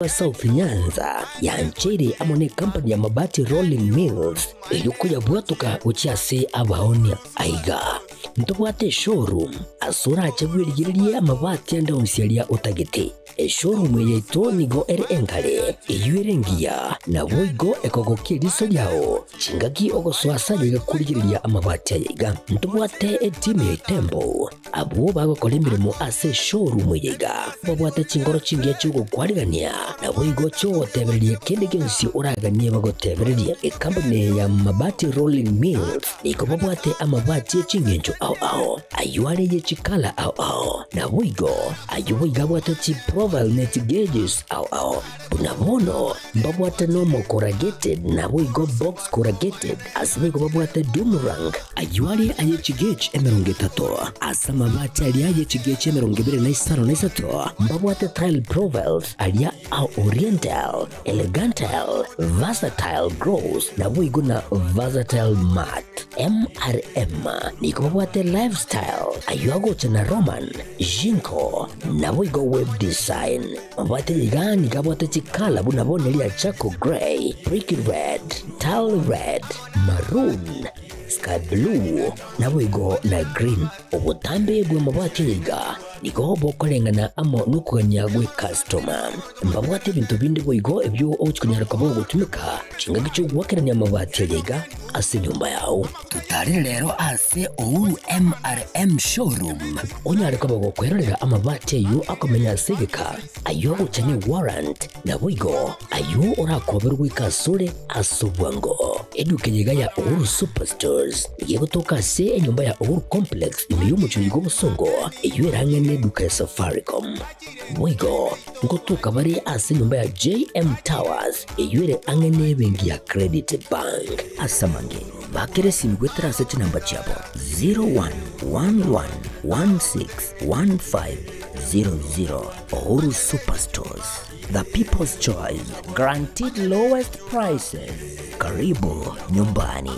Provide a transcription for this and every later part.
South Nyanza yancheire amo necompany ya Mabati Rolling Mills eyio koyabwatoka gochia ase abaonia. Aiga ntobwate eshowroom ase orache bwerigererie amabati ande onsi aria otagete. Eshowroom eye yaito nigo ere enkare, eyio ere engiya, naboigo ekogokia eriso riao chingaki ogosoa ase aye iga korigereria amabati aya iga. Ntobwate etimu ya Itembo Abwo bagokora emeremo ase eshowroom eye iga babwate chinkoro chingiya chi'ogokwarigania, naboigo chi'ogotebereria kende gionsi oraganie bagotebererie. Ekampuni eye ya Mabati Rolling Mills nigo babwate amabati e chingencho ao ao, ayio are ye chikala ao ao, naboigo ayio boigo abwate chiprofile ne chigauges ao ao. Buna bono mbabwate normal corrugated naboigo box corrugated, ase boigo babwate doom rank, ayio are aye chigauge 30, ase amabati aria aye chigauge 25, mbabwate tile profiles aria a oriental, elegantile, versatile gloss naboigo na versatile matte. MRM nigo babwate lifestyle, ayio agocha na Roman, Jinko, naboigo web design. Mabwate iga nigo abwate chikala buna bono eria charcoal grey, brick red, tile red, maroon, sky blue, naboigo na green. Obotambe bw'amabati aya iga nigo bokoreng'ana amo nokogania gw'ecustoma. Mbabwate ebinto binde boigo ebio ogochia konyara koba ogotumeka chingaki chi'ogoakerania amabati aya iga ase enyomba yao. Totarere rero ase Uhuru MRM Showroom onyare koba gokwerorera amabati ayio akomenya ase egeka, ayio agocha ne warrant, naboigo ayio orakoberwe goika asore ase obwango. Eduka eye iga ya Uhuru Superstores nigo egotoka ase enyomba ya Uhuru Complex ime y'omochie oyo bw'obosongo eyio ere ang'e neduka ya Safaricom. Boigo ngotoka bare ase enyomba ya JM Towers eyio ere ang'e nebenki ya Credit Bank. Ase amange, bakera esimi goetera ase chinamba chiabo 0111161500. Uhuru Superstores, the people's choice, guaranteed lowest prices. Karibu nyumbani.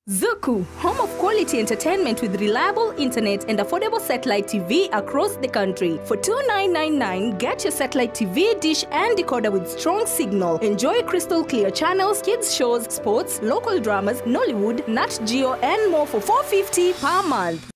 Zuku, home of quality entertainment with reliable internet and affordable satellite TV across the country. For 2999, get your satellite TV, dish and decoder with strong signal. Enjoy crystal clear channels, kids shows, sports, local dramas, Nollywood, Nat Geo and more for 450 per month.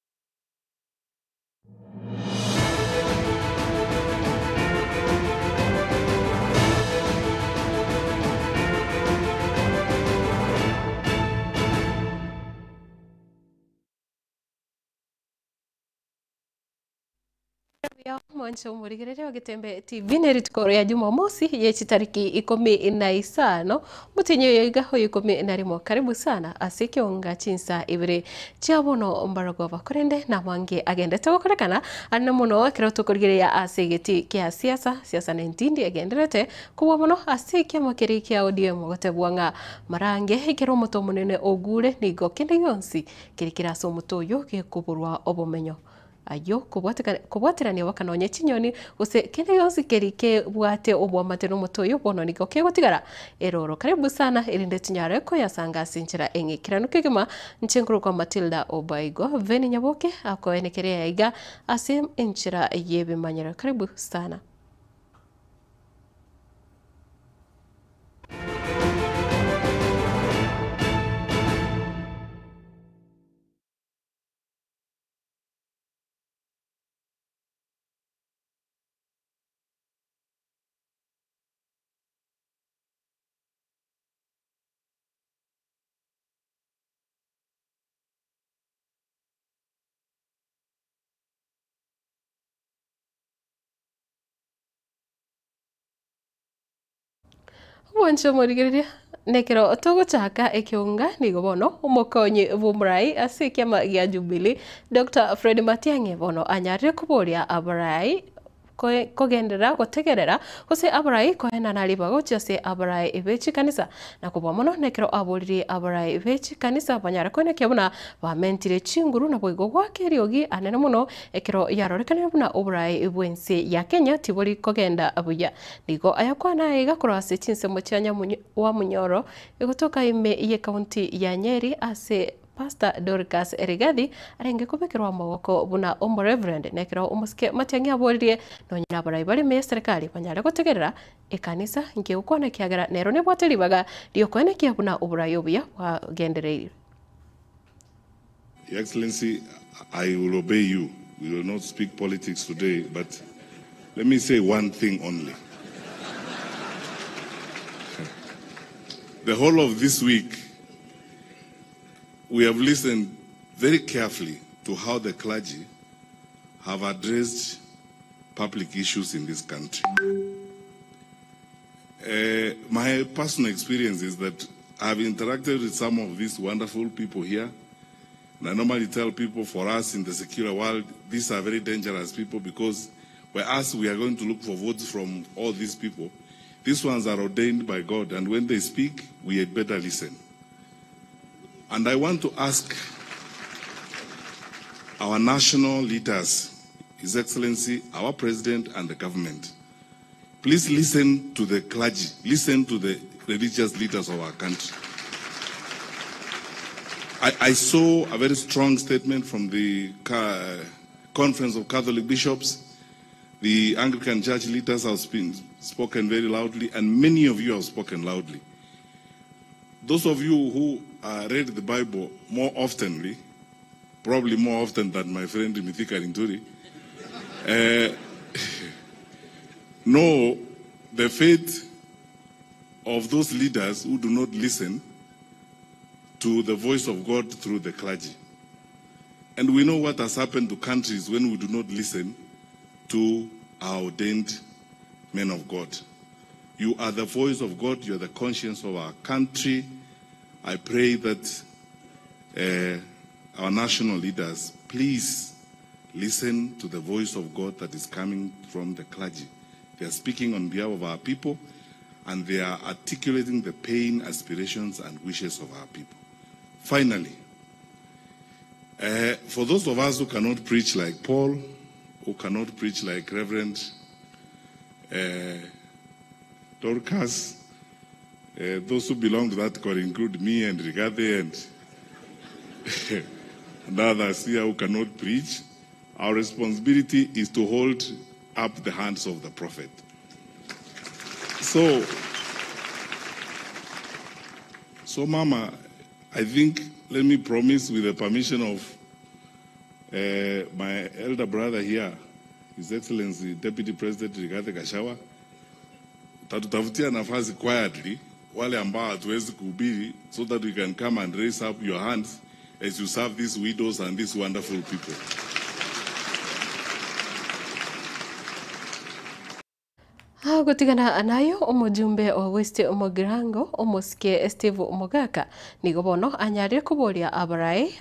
Buya mwanche omorigereria o Getembe TV ne rituko ria Jumamosi ye chitariki 15 omotienyi oyo iga oyo 11. Karibu sana ase ekionga chinsa ibere chia bono mbarogoba korende namange agendete gokorekana are mono ekero tokorigereria ase egeti kia siasa siasa na entindi egenderete kobua mono ase ekiama keria kia ODM gotebwa ng'a marange ekero omote omonene ogure nigo kende gionsi keri kere ase omote oyio gekoborwa obomenyo. Ayio kobwaterania bakanonya chinyoni, gose kende gionsi keri kebwate oboamate nomote oyo, bono nigo kegotigara eroro. Karibu sana erinde tinyare koyasanga ase enchera eng'ikeranu kegima. Inche nkorokwa Matilda Obaigo. Veni Nyaboke akoenekeria aiga ase enchera y'ebimanyero. Karibu sana. Bwanche omorigereria, nekero togochaka ekeunga nigo bono omokonyi bw'omorai ase ekiama gia Jubilee Doctor Fred Matiang'i bono anyarire koboria abarai. Kogenderera gotegerera gose abarai koenana ribaga gochia ase abarai be chikanisa, na kobua mono nekero aboririe abarai be chikanisa banyare koenekia buna bamentire chinguru naboigo goaka eriogi anene mono ekero yarorekanire buna oborai bw'ense ya Kenya tibori kogenda buya. Nigo ayakwana aiga korwa ase chinsemo chia Wamunyoro egotoka ime y'ecounty ya Nyeri ase Pastor Dorcas Rigathi arenge kobekerwa amagoko buna Omoreverend nekero omosike Matiang'i aboririe nonye nabarai bare ime y'eserekari banyare gotegerera ekanisa inki egokwana ekiagera nero nebwate ribaga riokoenekia buna oborai obuya bwagendereire. Your Excellency, I will obey you. We will not speak politics today, but let me say one thing only. The whole of this week, we have listened very carefully to how the clergy have addressed public issues in this country. Uh, my personal experience is that I've interacted with some of these wonderful people here. And I normally tell people for us in the secular world, these are very dangerous people because whereas we are going to look for votes from all these people, these ones are ordained by God, and when they speak, we had better listen. And I want to ask our national leaders, His Excellency, our President, and the government, please listen to the clergy, listen to the religious leaders of our country. I, I saw a very strong statement from the Conference of Catholic Bishops. The Anglican Church leaders have been, spoken very loudly, and many of you have spoken loudly. Those of you who uh, read the Bible more oftenly, probably more often than my friend Mithika Linturi, uh, know the fate of those leaders who do not listen to the voice of God through the clergy. And we know what has happened to countries when we do not listen to our ordained men of God. You are the voice of God, you are the conscience of our country. I pray that uh, our national leaders please listen to the voice of God that is coming from the clergy. They are speaking on behalf of our people and they are articulating the pain, aspirations, and wishes of our people. Finally, uh, for those of us who cannot preach like Paul, who cannot preach like Reverend uh, Dorcas, uh, those who belong to that could include me and Rigathi and, and others here who cannot preach. Our responsibility is to hold up the hands of the prophet. So, so Mama, I think, let me promise with the permission of uh, my elder brother here, His Excellency Deputy President Rigathi Gachagua, tatutafutia nafasi quietly wale ambao hatuwezi kuhubiri so that we can come and raise up your hands as you serve these widows and these wonderful people. Gotigana nayo omojumbe o West Mugirango omosike Steve Mogaka nigo bono anyarire koboria abarai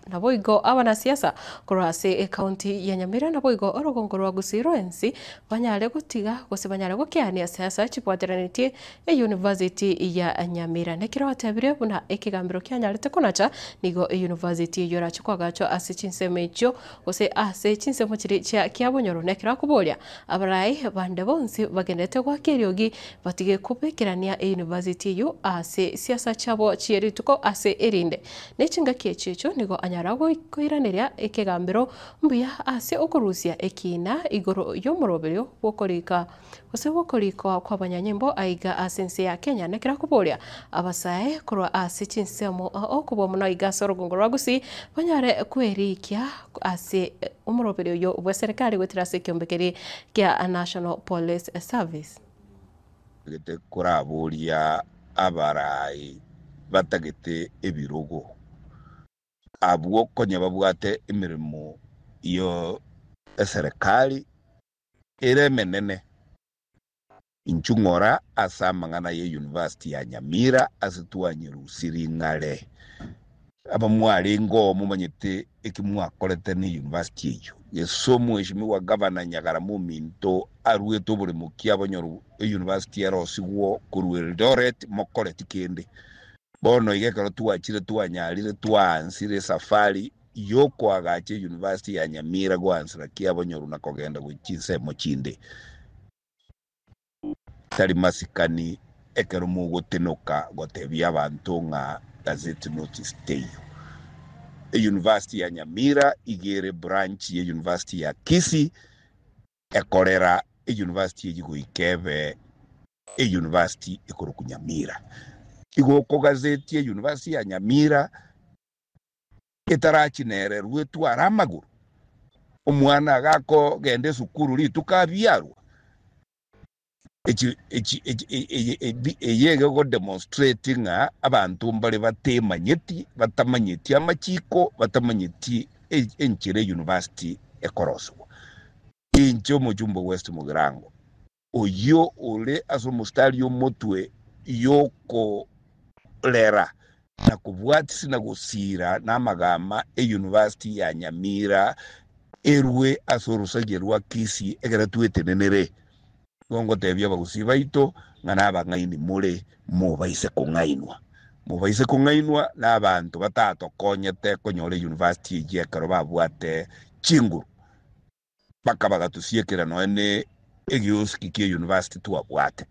naboigo abanasiasa korwa ase ekaunti ya Nyamira naboigo orogongo rwa Gusii rwensi banyare gotiga gose banyare gokeania siasa chibwateranetie e university ya Nyamira nekero atebire buna ekegambero kianyarete konacha nigo e university eyo erache kwagachwa ase chinsemo echio gose ase chinsemo chiri chia kiabonyoro nekero akoboria abarai bande bonsi bagendete gwaka eriogi batige kobekerania e university eyo ase siasa chiabo chierituko ase erinde nechingaki echi echo nigo anyara koiraneria ekegambero mbuya ase okorusia ekina igoro y'omoroberio bwokorika gose bwokorikwa kwa abanyanyimbo aiga ase ense ya Kenya nekero akoboria abasae korwa ase chinsemo okobua mono aiga ase orogongo rwa Gusii banyare kwerikia ase omoroberio oyo bwa serikali goetera ase ekiombekeri kia National Police Service. Gete koraboria abarai batagete ebirogo abwo konya babwate emirimo iyo eserikali ere emenene inchung'ora ase amang'ana ya university ya Nyamira ase twanyerusiri ng'are. Abamwarenge oo momanyete eki mwakorete ne university eyio. Gese omweshimiwa gavana Nyagara mominto aruete oboremo ki abonyoru university erosigwo korwa Eldoret mokoreti kende. Bono iga ekero twachire twanyarire twaansire esafari yokoagacha university ya Nyamira goansera ki abonyoru na kogenda gochia chinsemo chinde. Tari masikani ekero mogotenoka gotebia abanto ng'a gazette notice teiyo. University ya Nyamira iga ere branch ye university ya Kisii ekorera university eyio goika ebe university ekorokwa Nyamira. Igo okogazetia university ya Nyamira etarachinererwa etware amagoro. Omwana agakogenda esukuru rituko abiarwa eye egodemonstrate ng'a abanto mbare batemanyeti, batamanyeti amachiko, batamanyeti enchera university ekorosigwa. Inche omochumba West Mugirango oyio ore ase omostari omotwe yokorera na kobwatisi na gosira na amagama e university ya Nyamira erwe ase orusagia rwa Kisii ekero twetenenere. Igo ngotebia abagusii baito ng'a nabang'aini more mobaise kong'ainwa. Mobaise kong'ainwa na abanto batatokonyete konyora university eyio ekero babwate chinguru. Mpaka bagatusiekera nonya ne egiosiki kia university twabwate.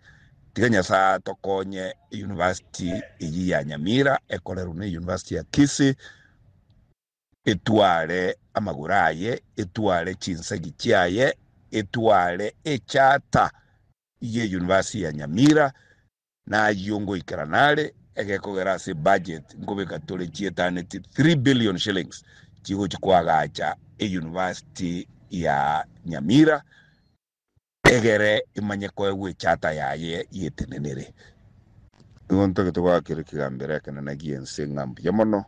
Tiga Nyasae atokonye university eyio ya Nyamira ekorerwe na university ya Kisii etware amagoro aye, etware chinsegi chiaye, etware echata ye university ya Nyamira nayio ngoikera nare egekogera ase budget nkobeka tore chietaneti 3 billion shillings chigochi koagacha university ya Nyamira egere imanye koegwa echata yaye yetenenere. Igo ntagete goakera ekegambero ekenene gi'ense ng'a mbuya mono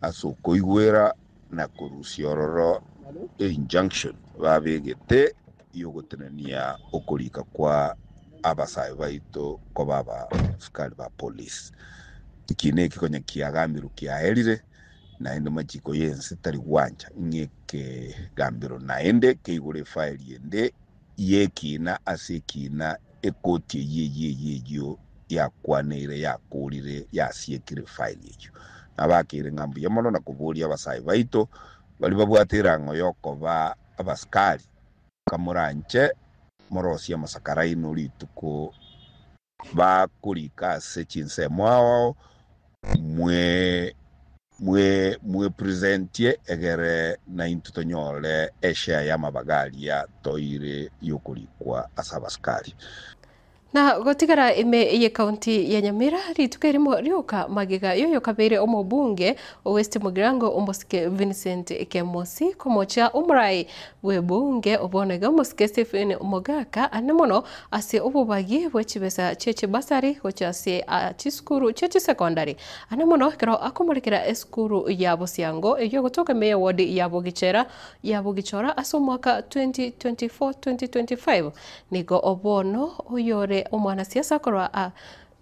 ase okoigwera na korusia ororo injunction babegete yogotenenia okorika kwa abasae baito koba abasikari ba police. Ekina eki konya kiagambirwe kiaerire naende machiko y'ense tari gwancha ng'ekegambero naende keigore efaili ende y'ekina ase ekina ekoti eyio eyio eyio eyio yakwaneire yakorire yasiekire efaili eyio. Nabakeire ng'a mbuya mono na koboria abasae baito bari babwate erang'o yokoba abasikari kamoranche morosie amasakara aino rituko bakorika ase chinsemo ao mwe mwe mwepresentie egere naintwe tonyore eshare ya amabagaria toire yokorikwa ase abasikari. Na gotigara ime ye county ya Nyamira rituko erimo rioka magega yoyo kabeire omobunge o West Mugirango omosike Vincent Kemosi komocha omorai bw'ebunge obonege omosike Stephen Mogaka ane mono ase obobagi bwe chibesa chie chibasari gocha ase chisukuru chie chisekondari ane mono ekero akomorekera esukuru ya Bosiango eyio gotoka ime ya ward ya Bogichera ya Bogichora ase omwaka 2024-2025 nigo obono oyore omwanasiasa korwa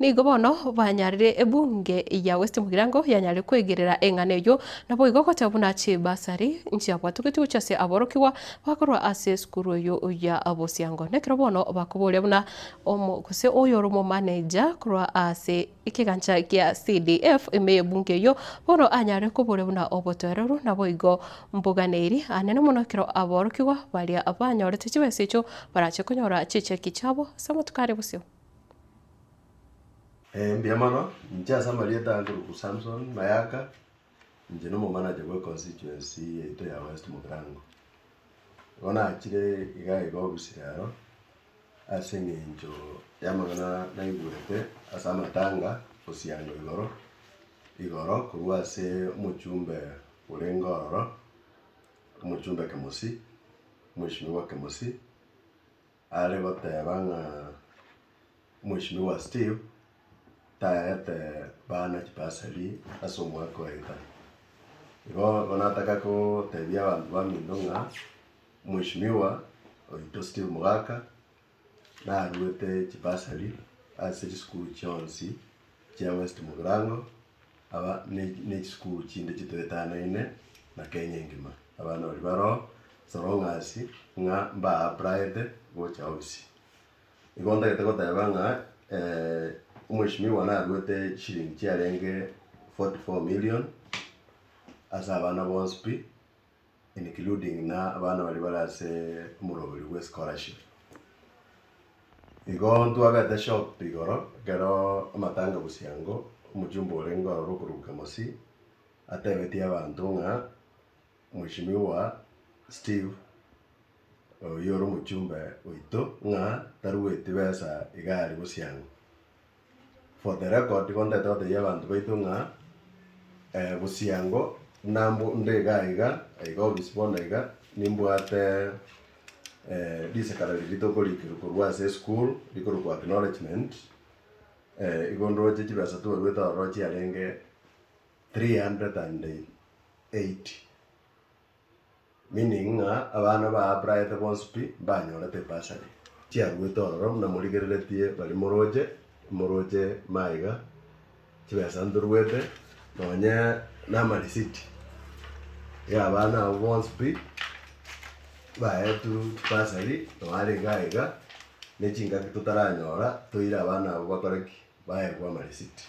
nigo bono banyarire ebunge ya West Mugirango yanyarire kwegerera eng'ana eyo nabo igo goteba buna chibasari nchiabwatugete gochia ase aborokigwa bakorwa ase esukuru eyo ya Bosiango. Nekero bono bakoboria buna gose oyore omomanager korwa ase ekegancha kia CDF ime ebunge eyo bono anyare koboria buna obotoereru nabo igo mboganeiri anene mono ekero aborokigwa baria banyorete chibesa echio barache konyora chicheki chiabo ase amatuko are bosio. Mbuya mono inche ase amarieta nkoruku Samson Mayaka inche na omomanager bwa constituency yaito ya West Mugirango. Igo nachire iga iga ofisi rero ase eng'encho ya amang'ana naigwete ase amatanga Bosiango igoro, igoro korwa ase omochumbe orenge ororo, omochumbe Kemosi, omweshimiwa Kemosi, are goteba ng'a omweshimiwa Steve taete bana chibasari ase omwaka oeta. Igo nataka kotebia abanto baminto ng'a omweshimiwa oito Steve Mogaka naruete chibasari ase chisukuru chionsi chia West Mugirango. Aba ne chisukuru chinde chitoetanaine na Kenya engima. Abana baria baroo so long as ng'a mba applyete gocha ofisi. Igo ntagete goteba ng'a omweshimiwa naruete chishilingi chiarenge 44 million ase abana bonsi pi, including na abana baria bare ase omoroberi bwa escholarship. Igo ntwabete shocked igoro ekero amatanga Busiango, omochumba orenge ororo okorwa Kemosi, atebetie abanto ng'a Mweshimiwa Steve oyio ore omochumbe oito ng'a tarueti besa iga aria Busiango. For the record igo ntagete gotebia abanto baito ng'a Busiango nambo nde iga iga, iga ofisi bono iga, nimbwate risekara riria tokorikerwa korwa ase eschool rikorokwa acknowledgement, igo ndoche chibesa twaruete ororo chiarenge 380 meaning ng'a abana ba applyete bonsi pi mbanyorete ebursary. Chiaruete ororo buna morigereretie baria moroche, moroche maiga, chibesa ntoruete nonye na amarisiti ya abana abwo bonsi pi baetwe chibursary nonye iga iga, ne chingaki totaranyora toire abana abwo bakore ki? Baegwe amarisiti.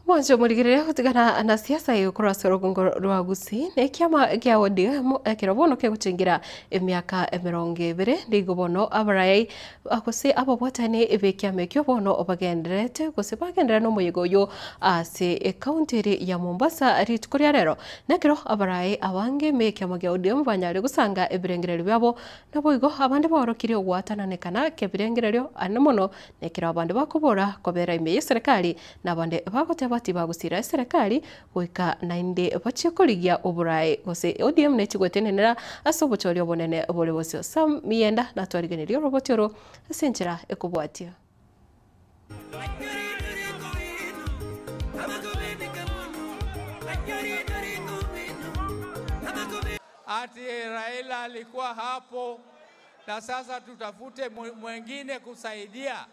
Mwanche omorigereria gotigana na siasa eye korwa ase orogongo rwa Gusii na ekiama gia ODM ekero bono kegochengera emiaka emerongo ebere nigo bono abarayai gose ababwatani b'ekiama ekio bono bagendererete gose bagenderera nomoyega oyio ase ekaunti ere ya Mombasa rituko ria rero. Nekero abarai abange b'ekiama gia ODM banyare gosanga ebirengererio biabo Naboigo abande baorokirie ogwatananekana kebirengererio ane mono, na ekero abande bakobora kobera ime y'eserekari, na abande bagoteba tibagosira eserekari goika naende bachie korigia oboraai gose ODM nechi gwetenenera ase obochori obonene bore bosio. Sam Miyenda natwarigenerie oroboti oro ase enchera ekobwatia. Ati Raila alikuwa hapo na sasa tutafute mwengine kusaidia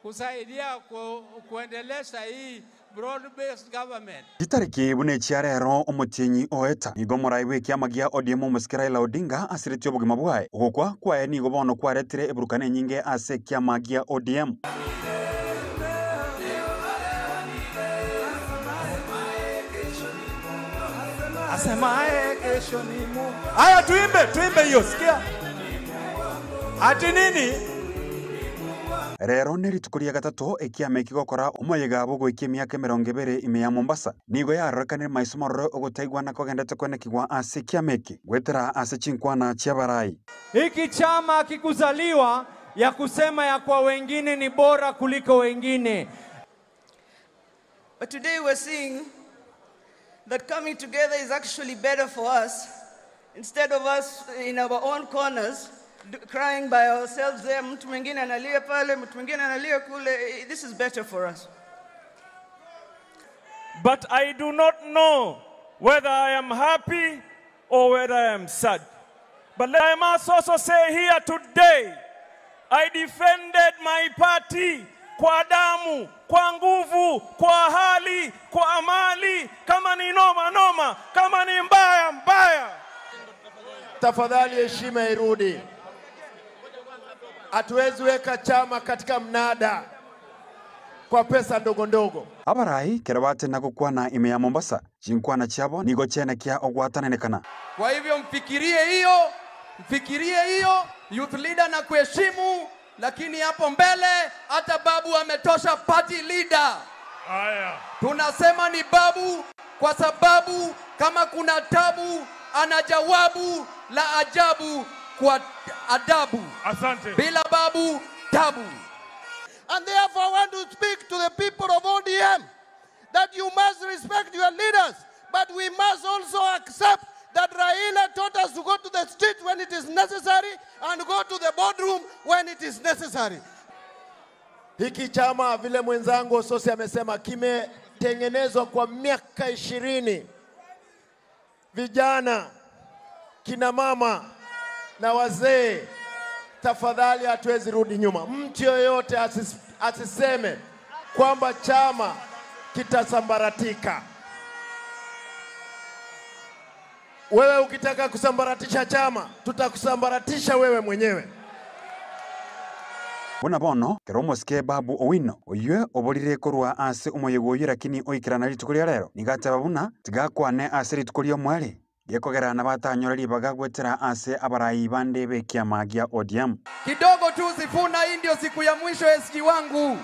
kusaidia ku, kuendelesha hii broad based government. Chitariki buna echia rero omotienyi oeta, nigo omorai bw'ekiama gia ODM omosike Raila Odinga asiretie obogima bwaye. Ogokwa kwaye nigo bono kwaretire eburukano enyinge ase ekiama gia ODM. Haya, tuimbe tuimbe hiyo, sikia ati nini? Rero nerituko ria gatato ekiama eki gokora omoyega bw'ogoikia emiaka emerongo ebere ime ya Mombasa. Nigo yarorekanire maiso marore ogotaigwana kogendete kwenekigwa ase ekiama eki goetera ase chinkwana chi'abarai. Hiki chama kikuzaliwa ya kusema ya kwa wengine ni bora kuliko wengine. But today we're seeing that coming together is actually better for us. Instead of us in our own corners crying by ourselves there, mtu mwingine analia pale, mtu mwingine analia kule, this is better for us. But I do not know whether I am happy or whether I am sad. But I must also say here today, I defended my party kwa damu, kwa nguvu, kwa hali, kwa mali. Kama ni noma noma, kama ni mbaya mbaya. Tafadhali heshima irudi. Hatuwezi weka chama katika mnada kwa pesa ndogo ndogo. Abarai kero batena gokwana ime ya Mombasa, chinkwana chiabo nigo chianekia ogwatananekana. Kwa hivyo mfikirie hiyo, mfikirie hiyo youth leader na kuheshimu, lakini hapo mbele hata babu ametosha party leader. Haya. Tunasema ni babu kwa sababu kama kuna tabu ana jawabu la ajabu kwa adabu. Asante. Bila babu tabu. And therefore I want to speak to the people of ODM that you must respect your leaders, but we must also accept that Raila taught us to go to the street when it is necessary and go to the boardroom when it is necessary. Hiki chama vile mwenzangu Ososi amesema kimetengenezwa kwa miaka 20. Vijana, kina mama na wazee, tafadhali hatuwezi rudi nyuma. Mtu yoyote asiseme kwamba chama kitasambaratika. Wewe ukitaka kusambaratisha chama, tutakusambaratisha wewe mwenyewe. Buna bono kero omosike Babu Owino oywe oborire korwa ase omoyega oywo lakini oikerana rituko ria rero nigo ateba buna tigakwane ase rituko ria omweri gekogera nabatanyora ribaga gwetera ase abarai bande ba ekiama gia ODM. Kidogo tu Sifuna, hii ndio siku ya mwisho SG wangu.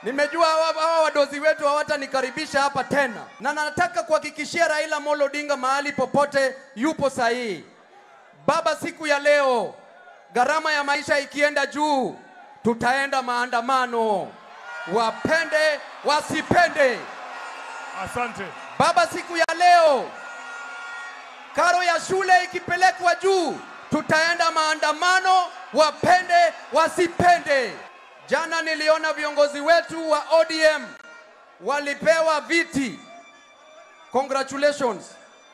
Nimejua hawa hawa wadozi wetu hawatanikaribisha hapa tena, na nataka kuhakikishia Raila Amolo Odinga mahali popote yupo sahihi. Baba, siku ya leo gharama ya maisha ikienda juu, tutaenda maandamano, wapende wasipende. Asante. Baba, siku ya leo karo ya shule ikipelekwa juu, tutaenda maandamano, wapende wasipende. Jana niliona viongozi wetu wa ODM walipewa viti, congratulations.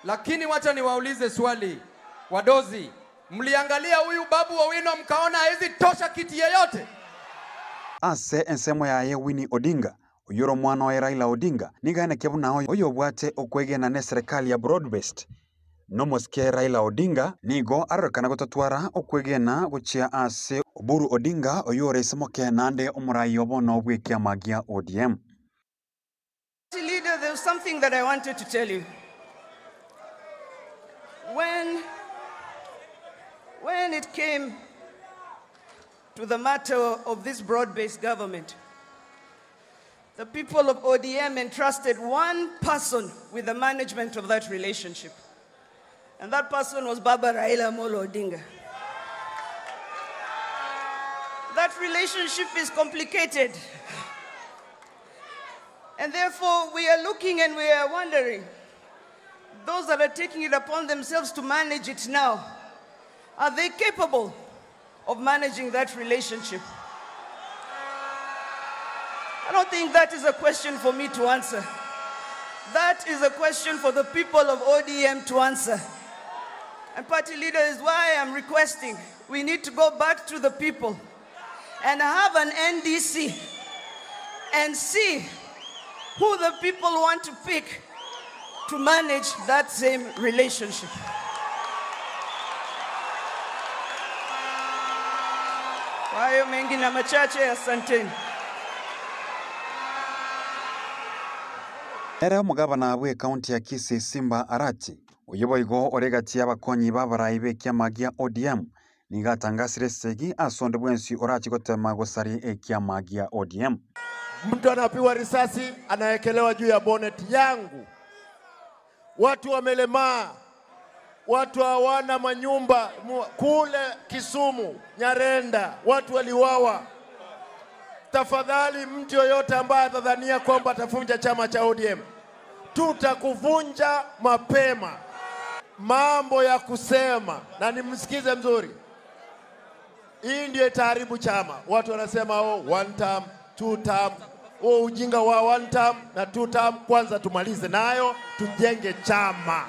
Lakini wacha niwaulize swali, wadozi, mliangalia huyu Babu Owino mkaona hawezi tosha kiti yeyote? Ase ensemo yaye Winnie Odinga oywo ore omwana oye Raila Odinga nigo aenekia buna oyo obwate okwegena na eserikali ya broad based nomosike Raila Odinga nigo arorekana gotatwara okwegena gochia ase Oburu Odinga oywo ore isemoke naende omorai obono bwa ekiama gia ODM. Leader, there was something that I wanted to tell you. When, when it came to the matter of this broad based government, the people of ODM entrusted one person with the management of that relationship. And that person was Baba Raila Amolo Odinga. That relationship is complicated. And therefore, we are looking and we are wondering those that are taking it upon themselves to manage it now, are they capable of managing that relationship? I don't think that is a question for me to answer. That is a question for the people of ODM to answer. And party leader is why I'm requesting we need to go back to the people and have an NDC and see who the people want to pick to manage that same relationship. Kwa hayo mengi na machache, asanteni. Ere omogabana bwa ekaunti ya Kisii Simba Arati oyo boigo ore gati ya abakonyi ba abarai ba ekiama gia ODM nigo atangasire esegi ase onde bwensi orachi gotema gosari ekiama gia ODM. Mtu anapigwa risasi anawekelewa juu ya bonnet yangu. Watu wamelemaa, watu hawana manyumba kule Kisumu, Nyarenda, watu waliuawa. Tafadhali, mtu yoyote ambaye atadhania kwamba atavunja chama cha ODM, tutakuvunja mapema. Mambo ya kusema na nimsikize mzuri, hii ndio itaharibu chama. Watu wanasema oh, one term, two term. Huo ujinga wa one term na two term, kwanza tumalize nayo, tujenge chama.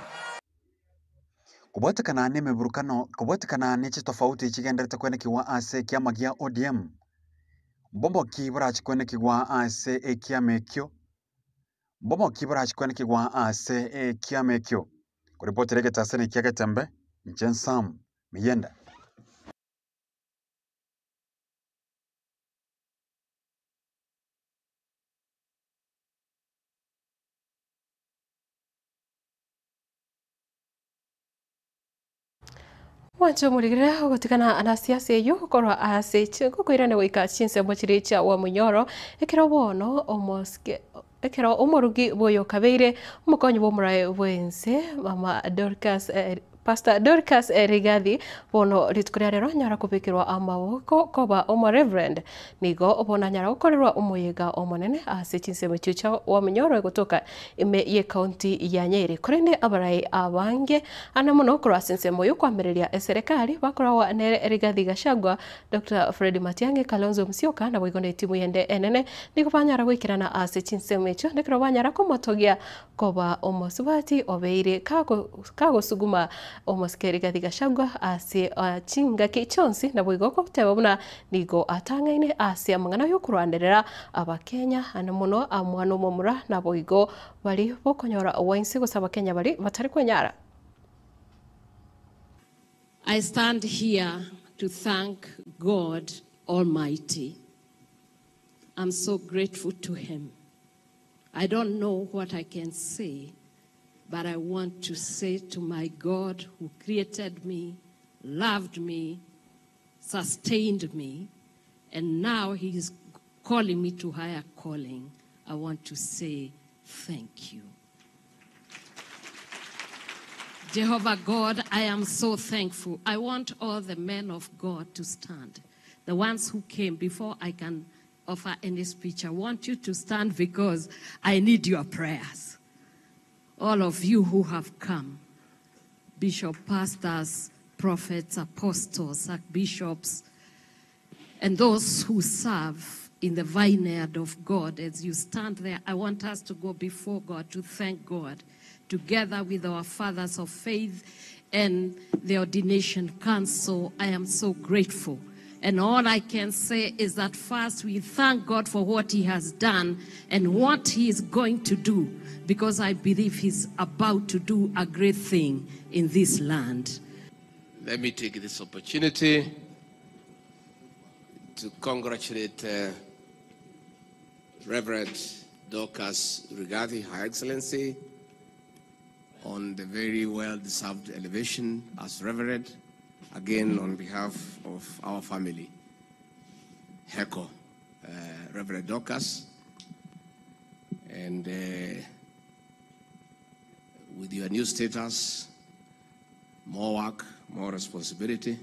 Kobwatekana na emiburukano kobwatekana na chitofauti chigenderete kwenekiwa ase ekiama gia ODM mbomoki borachikwenekigwa ase ekiama ekio mbomoki borachikwenekigwa ase ekiama ekio koripotera egetasani kia Getembe inche Sam Miyenda. Mwancho murigire ogotigana anasiasa eyo korwa ase gokoirana goika chinsemo chiria chia Wamunyoro ekero bono omosike ekero omorugi boyo kabeire omokonyi bwa omorae bwense mama Dorcas Pastor Dorcas Rigathi bono rituko ria rero anyara kobekerwa amaboko koba omo reverend nigo bono anyara gokorerwa omoyega omonene ase chinsemo echio chia Wamunyoro egotoka ime ye county ya Nyeri korende abarai abange ane mono korwa ase ensemo ya okoamereria eserekari bakoragwa nere Rigathi Gachagua Dr. Fred Matiang'i Kalonzo Musyoka nabo igo na etimu yende enene nigo banyara goikerana ase chinsemo echio nekero banyara komotogia koba omosubati obeire kagosuguma Omosike Rigathi Gachagua ase chingaki chionsi naboigo goteba buna nigo atang'aine ase amang'ana yokorwanerera abakenya ane mono omwana omomura naboigo bari bokonyora gwainse gose abakenya bari batari kwenyara. I stand here to thank God Almighty. I'm so grateful to Him. I don't know what I can say, but I want to say to my God who created me, loved me, sustained me, and now He is calling me to higher calling. I want to say thank you. Jehovah God, I am so thankful. I want all the men of God to stand. The ones who came before I can offer any speech. I want you to stand because I need your prayers. All of you who have come, bishop, pastors, prophets, apostles, archbishops, and those who serve in the vineyard of God, as you stand there, I want us to go before God to thank God together with our fathers of faith and the ordination council. I am so grateful. And all I can say is that first we thank God for what He has done and what He is going to do, because I believe He's about to do a great thing in this land. Let me take this opportunity to congratulate Reverend Dorcas Rigathi, Her Excellency, on the very well-deserved elevation as Reverend, again on behalf of our family, HECO, Reverend Dorcas, and with your new status, more work, more responsibility.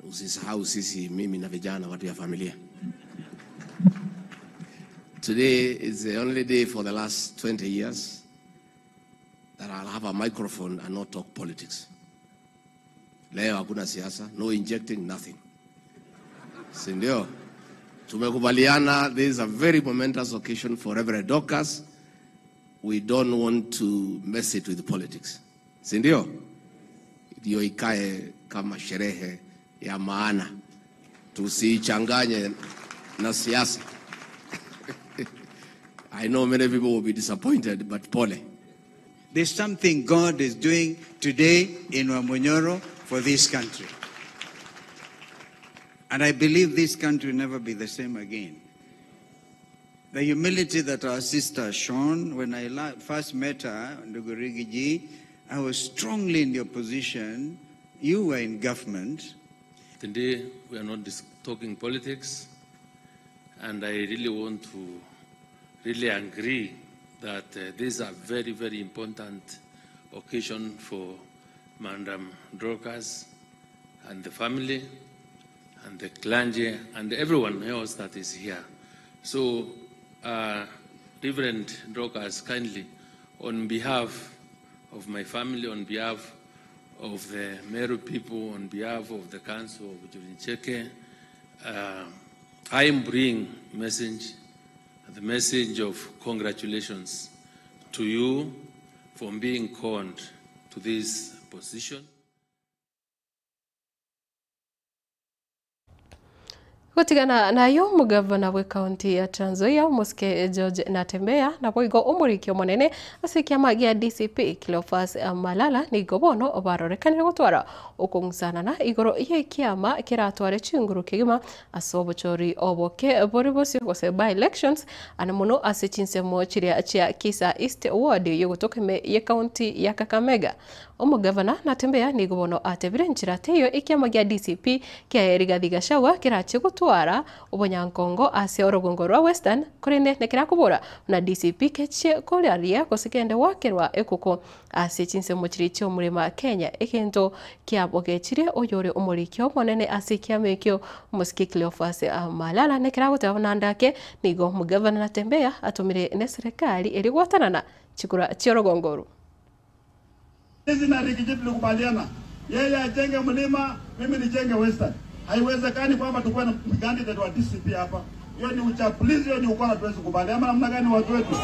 Usisahau sisi, mimi na vijana watu ya familia. Today is the only day for the last 20 years that I'll have a microphone and not talk politics. Leo hakuna siasa, no injecting, nothing. Si ndio? Tumekubaliana, this is a very momentous occasion for Reverend Dorcas. We don't want to mess it with politics. Si ndio? Ndio ikae kama sherehe ya maana. Tusichanganye na siasa. I know many people will be disappointed, but pole. There's something God is doing today in Wamunyoro for this country. And I believe this country will never be the same again. The humility that our sister has shown, when I first met her, Ndugu Ji, I was strongly in the opposition. You were in government. Today, we are not talking politics, and I really want to really agree that this is a very, very important occasion for Madam Dorcas and the family and the clergy and everyone else that is here. So, Reverend Dorcas, kindly, on behalf of my family, on behalf of the Meru people, on behalf of the Council of Juricheke, I bring the message of congratulations to you for being called to this position. Gotigana nayo mugavana bwe county ya Trans Nzoia Omosike George Natembeya naboigo omorikio omonene ase ekiama gia DCP Cleophas Malala nigo bono barorekanire gotwara okong'usanana igoro ya ekiama keratware chinguru kegima ase obochori oboke bore bosio gose by elections ane mono ase chinsemo chiria chia Kisa East Ward yogotoka ime ye county ya Kakamega. Omogavana Natembeya nigo bono atebire nchera teiyo ekiama gia DCP kia Rigathi Gachagua kerache gotwara obonyankongo ase orogongo rwa Western korende nekerakobora na DCP kechie koraria gose kende gwakerwa ekoko ase chinsemo chiri chia omorema Kenya egento kiabogechire oyore omorikio omonene ase ekiama ekio omosike Cleophas Malala nekeragoteba nandake nigo omogavana Natembeya atomire ne serikali eri gwatanana chikura chiorogongo oru. Sisi na Riggy G tulikubaliana yeye ajenge mlima, mimi nijenge Western. Haiwezekani kwamba tukuwe na candidate wa DCP hapa. Hiyo ni uchapulizi, hiyo ni ukora, tuwezi kubali. Ama namna gani watu wetu?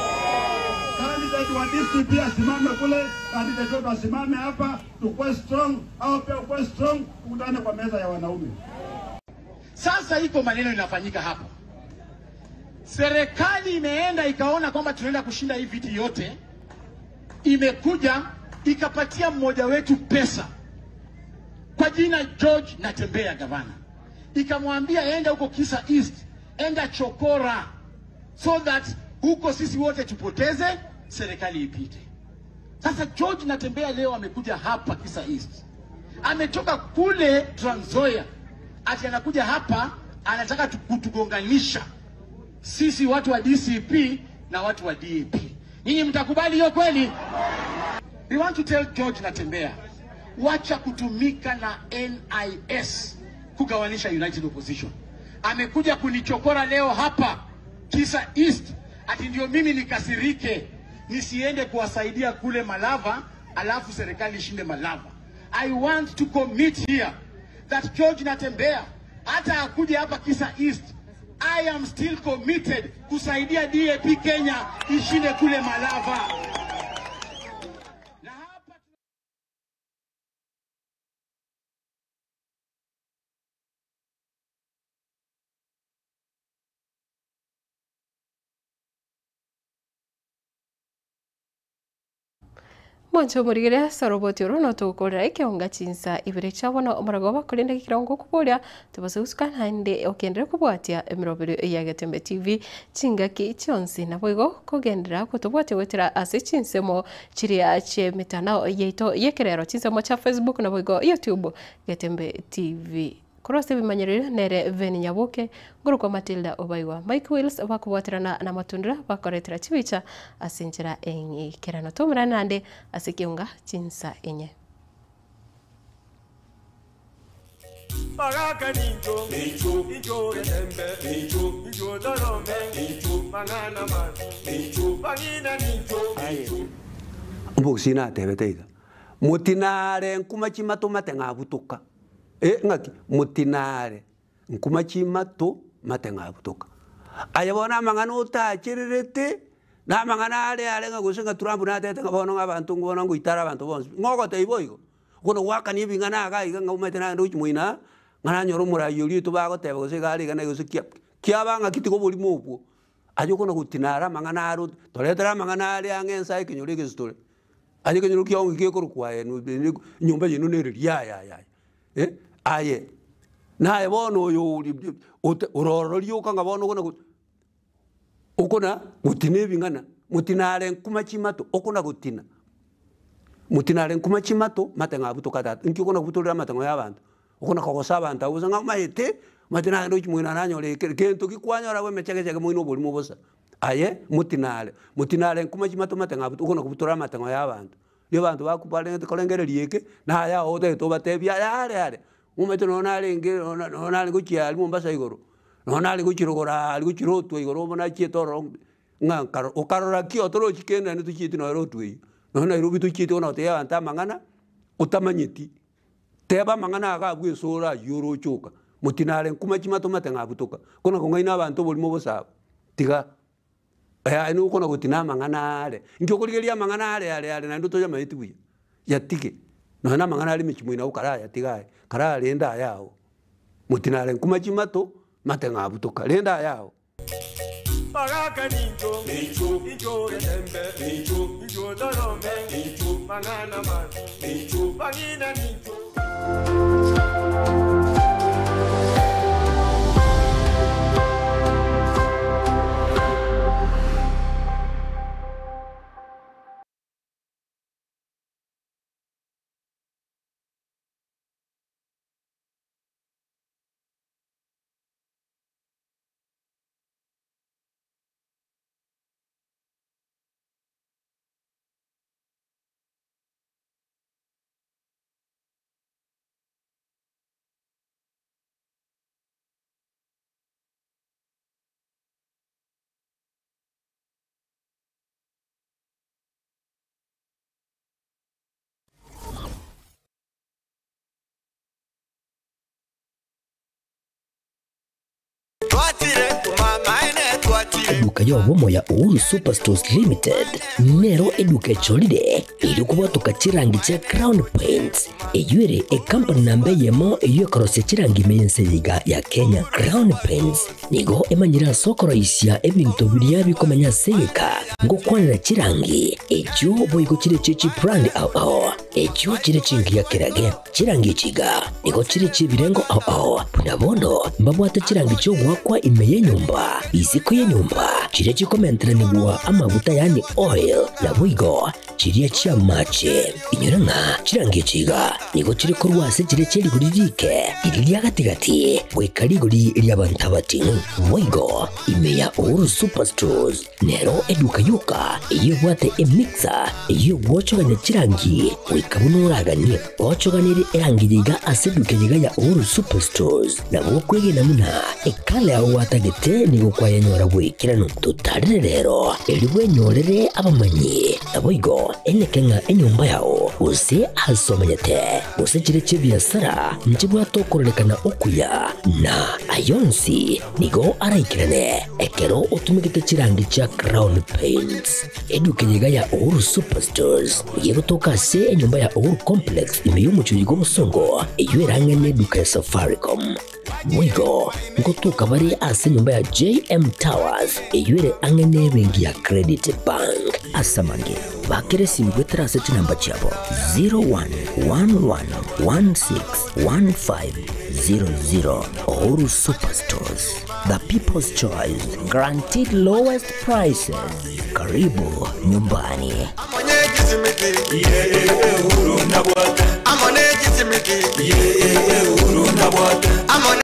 Candidate wa DCP asimame kule, candidate wetu asimame hapa, tukue strong au pia ukue strong, tukutane kwa meza ya wanaume. Sasa iko maneno inafanyika hapo. Serikali imeenda ikaona kwamba tunaenda kushinda hii viti yote, imekuja ikapatia mmoja wetu pesa kwa jina George Natembea, gavana, ikamwambia enda huko Kisa East, enda Chokora, so that huko sisi wote tupoteze, serikali ipite. Sasa George Natembea leo amekuja hapa Kisa East, ametoka kule Trans Nzoia, ati anakuja hapa anataka kutugonganisha sisi watu wa DCP na watu wa DAP. Nyinyi mtakubali hiyo kweli? We want to tell George Natembea, wacha kutumika na NIS kugawanisha United Opposition. Amekuja kunichokora leo hapa Kisa East ati ndio mimi nikasirike nisiende kuwasaidia kule Malava, alafu serikali ishinde Malava. I want to commit here that George Natembea hata akuje hapa Kisa East, I am still committed kusaidia DAP Kenya ishinde kule Malava. Mwancho murigire soroboti oro no tugukorera ikionga chinsa ibere chabono omorogo bakorenda kirongo kuboria tubase gusuka naende okendere kobwatia emirobero ya Getembe TV chingaki chionsi naboigo kogendera kotobwatia gwetera ase chinsemo chiria chie mitandao yaito yekerero chinsemo cha Facebook naboigo YouTube Getembe TV korose bimanyerere nere Veni Nyaboke ngorokwa Matilda Obaiwa Mike Wills bakobwaterana na matundira bakoretera chibicha ase enchera eng'ikerano tomerane nande ase kiunga chinsa enye. Baraka ninjo, ninjo, ninjo getembe, ninjo, ninjo dorome, ninjo, mangana man, ninjo, bangina ninjo, ninjo. Mbusina atebete iga mutinare nkuma chimato mateng'a butuka ng'aki mutinare nkuma chimato mateng'a butuka aya bona mang'ana otachirerete na mang'ana are are ng'a gose ng'a Trump natete ng'a bono ng'a abanto ng'obono ngoitara abanto bonsi ng'ogotebia boigo kono gwakania ebing'ana iga iga ng'a omanyete naende gochia moina ng'a nanyora omorai oria oito bagoteba gose iga are iga naye gose kia kiaba ng'aki tiga oborimo obwo aye okona gotinara amang'ana aro toretere amang'ana are ang'e ensa ekenyoro egesitore aye ekenyoro kiago ng'aki gekorokwa aye enyomba yaino nere riria aya aya aya aye naye bono oyo ori ote ororo rioka ng'a bono okona okona gotina ebing'ana motinare nkuma chimato okona gotina motinare nkuma chimato mateng'a abutoka tata nki okona kobutorera amateng'o ya abanto okona kogosa abanto abwo bosa ng'a omanyete omanyete naende gochia moino nanyora ekere kento gikwanyora abwo emechegechege moino oborimo bosa aye motinare motinare nkuma chimato mateng'a abuto okona kobutora amateng'o ya abanto Riria abanto bakubarete korengereria eke, naye ao otagete obatebie aya are are, omanyete nonye narenge nonye nare gochia aria Mombasa igoro, nonye nare gochia rogoro aria gochia rotwe igoro bono nachiete ororo ng'a nkaro okarora ki otorochi kende naende tochieti nonye rotwe eywo. Nonye Nairobi tochieti bono gotebia abanto amang'ana, otamanyeti, teba amang'ana iga abwo esoro aywo oroche oka, motinare nkuma chimato mate ng'a abutoka, kona kong'aina abanto oborimo bosa abwo, tiga. Aye nigo okona gotina amang'ana are. Inki okorigereria amang'ana are are are naende otoyamaeti buya? Yatige. Nonya na amang'ana are emechie moino agwo karayatiga aye, kararende aya ao. Motina are nkuma chimato, mate ng'a abutoka, rende aya ao. Baraka ninjo, ninjo, ninjo getembe, ninjo, ninjo dorome, ninjo, mang'ana man, ninjo, bang'ina ninjo. Eduka y'obomo ya Uhuru Superstores Limited nero eduka echorire erio kobwatoka chirangi chia Crown Paints eyio ere ecompany namba eyemo eyio ekorosia chirangi ime y'ense eye iga ya Kenya. Crown Paints nigo emanyire ase okoroisia ebinto biria bikomenya ase egeka ngokwanera chirangi echio boigo chire chie chibrand ao ao echio chire chingiya kerage. Chirangi echi iga nigo chire chi'ebirengo ao ao, buna bono mbabwate chirangi chi'ogoakwa ime y'enyomba, isiko y'enyomba, chiria chikomenteranigwa amaguta yaani oil, naboigo chiria chi'amache. Inyora ng'a chirangi echi iga nigo chire korwa ase chiria chie rigori riike, riria ria gati-gati, goika rigori ri'abanto abating'u. Boigo ime ya Uhuru Superstores Nero eduka yoka eyio ebwate emixer eyio egwochogania chirangi goika buna oraganie. Gochoganerie erangi eye iga ase eduka eye iga ya Uhuru Superstores nabo okwegena buna ekala yao gwatagete nigo kwayenyora bw'ekeranu. Totarere rero erio bwenyorere abamanyi naboigo eneke ng'a enyomba yao gose ase omanyete gose chire chi'ebiasara nchibwate okororekana okuya na ayonsi Nigo araikerane ekero otumegete chirangi chia Crown Paints. Eduka eye iga ya Uhuru Superstores nigo egotoka ase enyomba ya Uhuru Complex ime y'omochie oyo bw'obosongo eyio erang'e neduka ya Safaricom. Boigo ngotoka bare ase enyomba ya JM Towers eyio ere ang'e nebenki ya Credit Bank. Ase amange, bakera esimi goetera ase chinamba chiabo 0111161500. Uhuru Superstores, the people's choice, guaranteed lowest prices. Karibu nyumbani.